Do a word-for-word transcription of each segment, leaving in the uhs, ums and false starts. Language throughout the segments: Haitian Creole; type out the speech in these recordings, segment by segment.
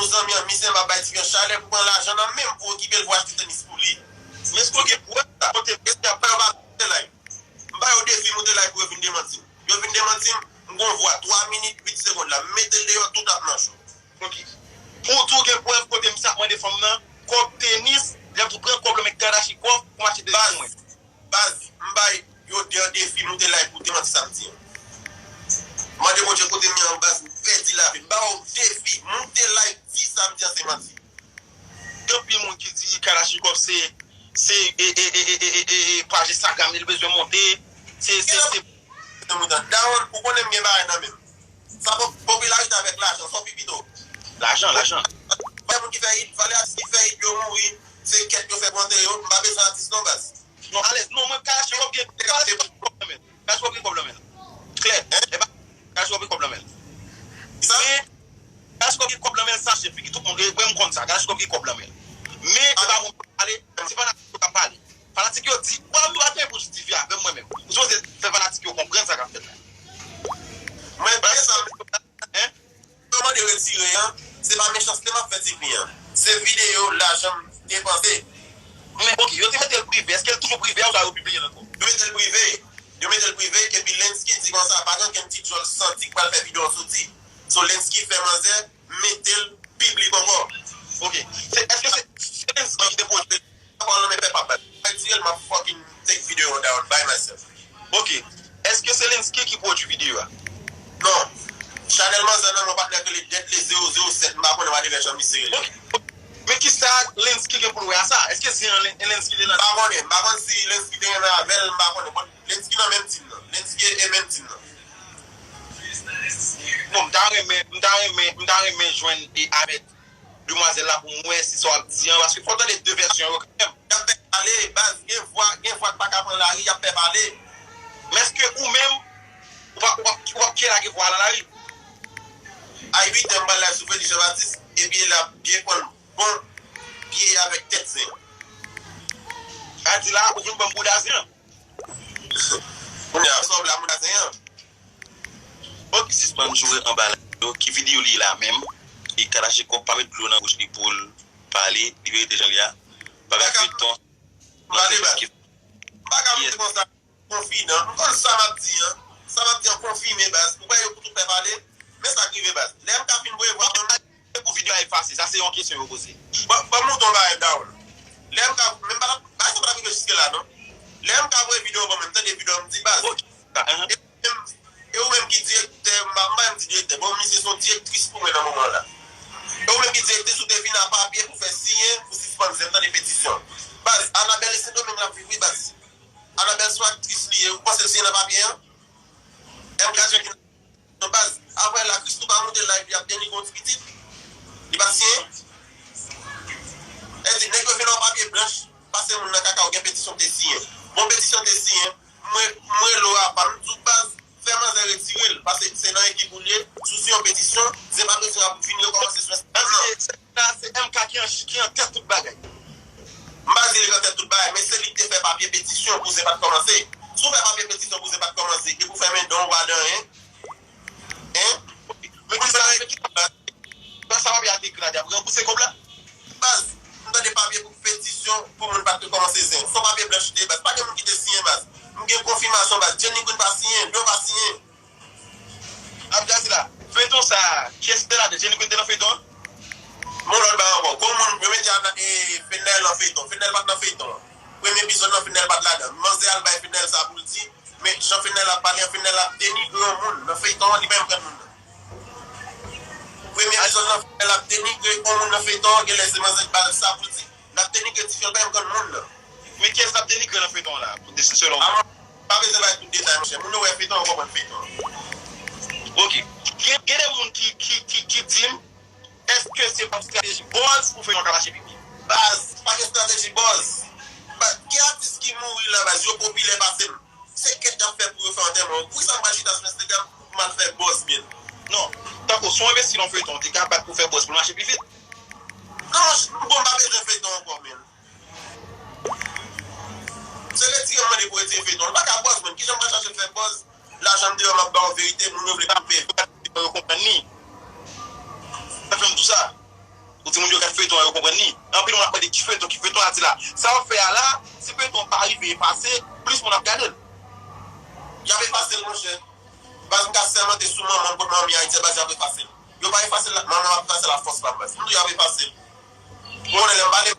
Pou zanmi an, misye m ap bay ti fi an chalè pou pran lajan nan men m pou okipe l pou achte tenis pou li. Men èske w gen prèv sa? Kote, èske y ap fè yo pa moute live? M ba yo defi moute live pou yo vin demanti m. Yo vin demanti m, m gon vwa twa minit uit segonn la. M mete l deyò, tout ap nan cho. Ok. Pou w di w gen prèv kote misye ap mande fanm nan kòb tenis, lè pou pran kòb lan men Kalachnikov pou m achte tenis pou mwen. Baz, m bay yo de an defi, moute live pou demanti sa m di an. Mande Bondye kote m ye an baz, m pèdi lavi. M ba yo defi, moute live, di sa m di an se manti. Gen anpil moun ki di Kalachnikov se se e, e, e, e, e, e, e, e paj Instagram li bezwen monte. Se, se, se. Dawonn, ou konnen m gen bagay nan men m. Sa po- popilarite avèk lajan, sa w pi pito. Lajan, lajan. Fè moun ki fè hit, valè atis ki fè hit yo mouri, se kèt yo fè pou antere yo, m pa bezwen atis non baz. Non, alèz, non, mwen Kalachnikov gen, Kalachnikov gen kòb nan men l. Kalachnikov gen kòb nan men l. Klè. Hein? E pa, Kalachnikov gen kòb nan men l. Kisa? Men, Kalachnikov gen kòb nan men l, sa chèf figi tout moun, e mwen m konn sa, Kalachnikov gen kòb nan men l. Men, e pa moun k ap pale, se fanatik yo k ap pale. Fanatik yo di, bon, nou pa gen pou jistifye avè m mwen menm. Ou sipoze fè fanatik yo konprann sa k ap fèt la. Mwen, byen sa, hein? Yo mande retire an, se pa mechanste m ap fè ti fi an. Se videyo, lajan m depanse. Men, ok, yo te mete l prive. Èske l toujou prive a ouswa yo pibliye l ankò? Yo mete l prive. Yo mete l prive, epi Lensky di konsa, pa gen okenn ti djòl santi k pral fè videyo an soti. So, Lensky fè manzè mete l piblik ankò. Ok. Se, èske se, se Lensky ki te poze? Pawòl nan men pèp ap bat. Mwen tire l, m ap fucking take video down by myself. Ok. Èske se Lensky ki pwodui videyo a? Non. Chanèl manzè nan men yon patnè k rele Deadly zewo zewo sèt, m pa konnen whatever jan misye rele. Ok. Men kisa Lensky gen pou l wè a sa? Èske se yon Len- Lensky te nan... M pa konnen. M pa konn si Lensky te renmen avè l, m pa konnen. Bon, Lensky nan menm team nan. Lensky e menm team nan. Bon, m ta renmen, m ta renmen, m ta renmen jwenn e avèk demwazèl la pou m wè si sa w ap di an, paske fò w tande de vèsyon yo kanmenm. Y ap fè pale, baz, gen vwa, gen vwa k pa ka pran lari, y ap fè pale. Men èske ou menm, ou p ap, ou p ap, ou p ap kite lage vwa a nan lari? A uit è, m pral live sou Freddy Jean Baptiste, epi l ap byen pran l bon pye avèk tèt zen. Sa di la, ou vin ban m bouda zen an. Kounye a, sa w vle a, mouda zen an? Ok, sispann joure anba la yo. Ki videyo li ye la menm? E Kalachnikov pa met dlo nan bouch li pou l pale, li verite jan li a. Bagay feyton. Pale baz. M pa ka moute konsa. Konfidan. M konn sa m ap di an. Sa m ap di an konfime baz. Ou kwè yo pou tout fè pale? Men sa k rive baz. Lè M K fin voye vwa ban m. Se pou videyo a efase, sa se yon kesyon yo poze. Ban, ban m montre yon bagay, Dawonn. Lè M K, men m pa t ap, bagay sa pa t ap rive jiske la non. Lè M K voye videyo ban mwen, m tande videyo a, m di baz. Ok. E ou menm, e ou menm ki direktè, m pa, m pa menm di direktè, bon, misye se yon direktris pou mwen nan moman la. E ou menm ki direktris, ou te vin a papye pou fè siyen, pou sispann zen, m tande petisyon. Baz, Anabelle e Sendomeng l ap viv wi baz. Anabelle se yon aktris li ye, ou panse l siyen nan papye an? M K ki Non baz, apre la Christoo pa monte live li ap denigre yon ti pitit. Li pa siyen. Èdi nèg yo vin nan papye blanch, pase moun nan kaka, ou gen petisyon te siyen. Bon petisyon te siyen, mwen, mwen lo apa, m di w baz, fè manzè retire l, paske se nan ekip ou l ye, si w siyen yon petisyon, se pa petisyon ap vin rekòmanse sou Instagram nan. Sa se M K ki an, ki an tèt tout bagay. M pa di li k an tèt tout bagay, men se li k te fè papye petisyon pou zen pa t kòmanse. Si w fè papye petisyon pou zen pa t kòmanse, e pou fèmen don ou pa dan anyen, Hein? Men ki sa, men ki sa papye a te ekri la, y ap ranbouse kòb la? Baz, m tande papye pou petisyon pou moun pa t kòmanse zen. Se yon papye blanch li te ye baz. Pa gen moun ki te siyen baz. M gen konfimasyon baz. Jenny Queen pa siyen, Don pa siyen. Abdazila, feyton sa, kiyès ki te ladan? Jenny Queen te nan feyton an? Bon lòt bagay ankò. Gon moun, yo mete Ana, e, Fednaelle nan feyton. Fednaelle pa t nan feyton an. Premye epizòd lan, Fednaelle pa t ladan. Manzè al bay Fednaelle sa pou l di. Men jan Fednaelle ap pale an, Fednaelle ap denigre yon moun nan feyton an, li pa menm konn moun nan. Premye epizòd lan, Fednaelle ap denigre yon moun nan feyton an, genlè se manzè k ba l sa pou l di, l ap denigre tifi an, li pa menm konn moun nan. Men kiyès l ap denigre nan feyton an la, pou de selon ou? A, mwen pa bezwen bay tout detay, monchè. Moun yo wè feyton an, yo konprann feyton an. Ok. Gen, gen de moun ki, ki, ki, ki di m, èske se pa yon estrateji buzz pou feyton an ka mache pi byen? Baz, pa gen estrateji buzz. Baz, gen atis ki mouri la, baz, yo popilè pase m. Se kèt y ap fè pou yo fè antèman yo. Poukisa m pral chita sou Instagram pou m al fè buzz, men? Non. Tankou si w envesti nan feyton, w te ka bat pou fè buzz pou l mache pi vit. Non, m, bon, m pa bezwen feyton ankò, men. Se retire m mande pou retire feyton. L pa ka buzz, men. Kijan m pral chache fè buzz? Lajan m deyò, m ap ba w verite, moun yo vle koupe. Yo konprann li. Sa fè m di w sa. Pou ti moun yo gad feyton an, yo konprann li. Anpil moun ap mande ki feyton, ki feyton a di la. Sa w ap fè a la, si feyton an pa rive efase, plis moun ap gade l. Y ap efase l, monchè. Baz, m ka sèmante sou manman m, kot manman m ye Ayiti a, baz, y ap efase l. Yo pa efase l, manman m ap efase l a fòs la, baz. M di y ap efase l. Bon, lè m pale,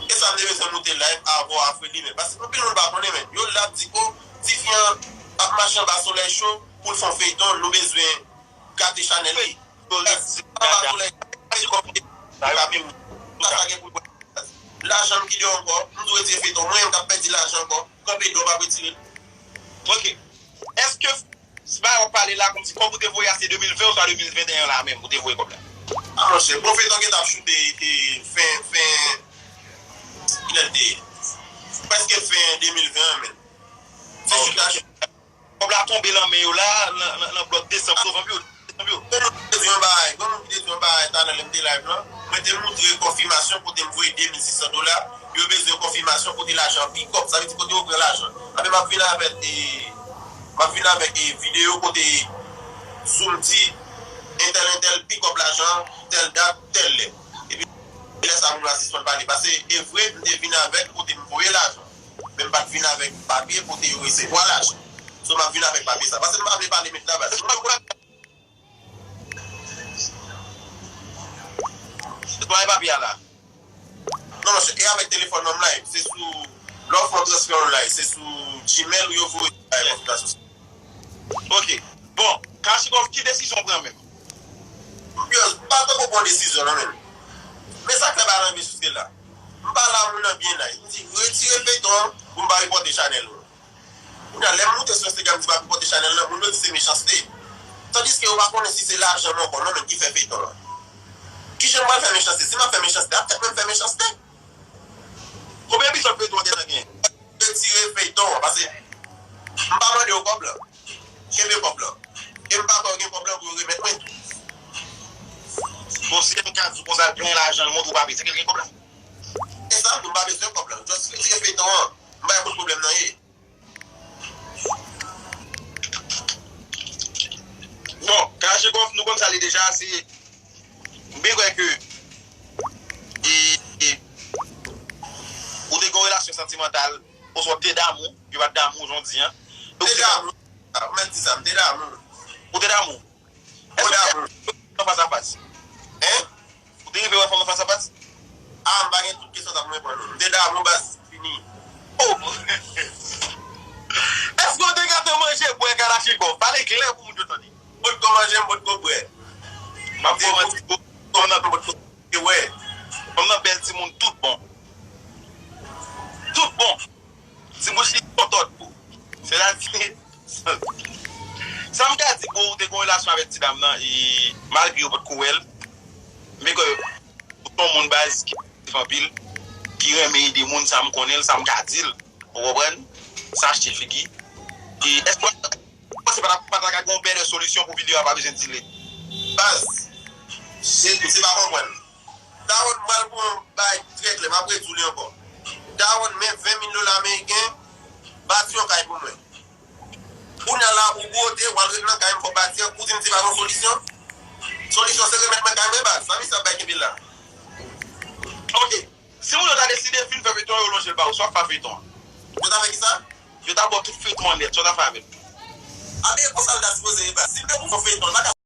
e sa m te bezwen moute live avè w a Fredi, men. Paske anpil moun pa konnen, men. Yo la ap di, o, tifi an ap mache anba solèy cho pou l fè yon feyton, nou bezwen gate chanèl li. Anba solèy cho, sa gen pou l pran. Lajan m ki deyò ankò, m tou retire feyton. Mwen menm k ap pèdi lajan ankò, kanpe do m ap retire l. Ok. Èske, si bagay w ap pale la, kòmsi kòb ou te voye a se de mil ven oswa de mil venteyen la menm ou te voye kòb la? A monchè, bon, feyton gentan ap choute, e, fen, fen, kilè l te ye? Prèske fen de mil ven an, men. Se chita, chita. Kòb la tonbe nan men yo la, nan, nan, nan blòk desanm, novanm yo. Desanm yo. Gon moun ki te di yon bagay, gon moun ki te di yon bagay talè lè m te live lan. Mwen te moutre konfimasyon kote m voye de mil sis san dola. Yo bezwen konfimasyon kote lajan pikòp. Sa vle di kote yo pran lajan. Apre m ap vin avèk, e, m ap vin avèk, e, videyo kote Zoom di entèl, entèl pikòp lajan, tèl dat, tèl lè. Epi lè sa moun yo a sispann pale. Paske e vre, m te vin avèk kote m voye lajan. Men m pa t vin avèk papye kote yo resevwa lajan. So, m ap vin avèk papye sa. Paske m pa vle pale met la, baz. Netwaye papye a la. Non, monchè, e avèk telefòn nan m la, se sou, lè w fè yon transfè online, se sou Gmail ou yo voye konfimasyon. Ok. Bon, Kalachnikov, ki desizyon w pran menm? Yo, m pa tankou pran desizyon, non, menm. Men sa k fè bagay lan vin jiske la. M pale a moun nan byen nice. M di, retire feyton an pou m pa repòte chanèl ou. Kounye a, lè m moute sou Instagram, m di m ap repòte chanèl lan, moun yo di se mechanste. Tandiske yo pa konnen si se lajan m ankò, non, menm ki fè feyton an. Kijan m pral fè mechanste? Si m ap fè mechanste, ap fèt mwen m fè mechanste. Konbyen epizòd feyton an gentan gen? Retire feyton an, paske m pa mande yo kòb lan. Kenbe kòb lan. E m pa kwè yo gen kòb lan pou yo remèt mwen tou. Bon, si m ka di w konsa, l plen lajan, l montre w pa bezwen, ke l gen kòb lan. E sa, m di w m pa bezwen kòb lan. Just retire feyton an. M pa wè kot pwoblèm nan ye. Bon, Kalachnikov, nou konn sa li deja, se, m byen kwè ke, e, e, ou te gen yon relasyon santimantal, oswa w te damou, yo pa t damou, jan w di an. M te damou. A, ou mèt di sa, m te damou. Ou te damou? Èske w te damou nan fas a fas? Hein? Ou te rive wè fanm nan fas a fas? A, m pa gen tout kesyon sa pou m reponn ou. M te damou baz, fini. Oh! Èske w te gentan manje bwè Kalachnikov? Pale klè pou moun yo tande. M potko manje, m potko bwè. M ap fè w manti, fanm nan potko bwè. Fanm nan bèl timoun tout bon. Tout bon. Ti bouch li kontòt pou. Sètadi, sa m ka di pou ou te gen yon relasyon avèk ti dam nan, e malgre yo potko wè l, men ke ou se yon moun baz ki aktif anpil, ki renmen ede moun, sa m konnen l, sa m ka di l, ou konprann? Sa achte figi. E èske w panse pa ta, pa ta ka gen yon bèlè solisyon pou videyo a pa bezwen delete? Baz, se, se pa konprann. Dawonn pral pran yon bagay trè klè, m ap redi w li ankò. Dawonn, men ven mil dola ameriken, bati yon kay pou mwen. Kounye a la, ou bwote, w al ret nan kay m, fò w bati an, ou di m se pa yon solisyon? Solisyon se remèt mwen kay mwen, baz. Sa misye ap bay kenbe la? Ok. Si moun yo ta deside fin fè feyton an, yo lonje l ba ou, sa w ap fè ak feyton an? Yo ta fè kisa? Yo ta ba w tout feyton an nèt, sa w ta fè avè l? Abe, e konsa l ta sipoze ye, baz. Si l te pou fè feyton, l pa ka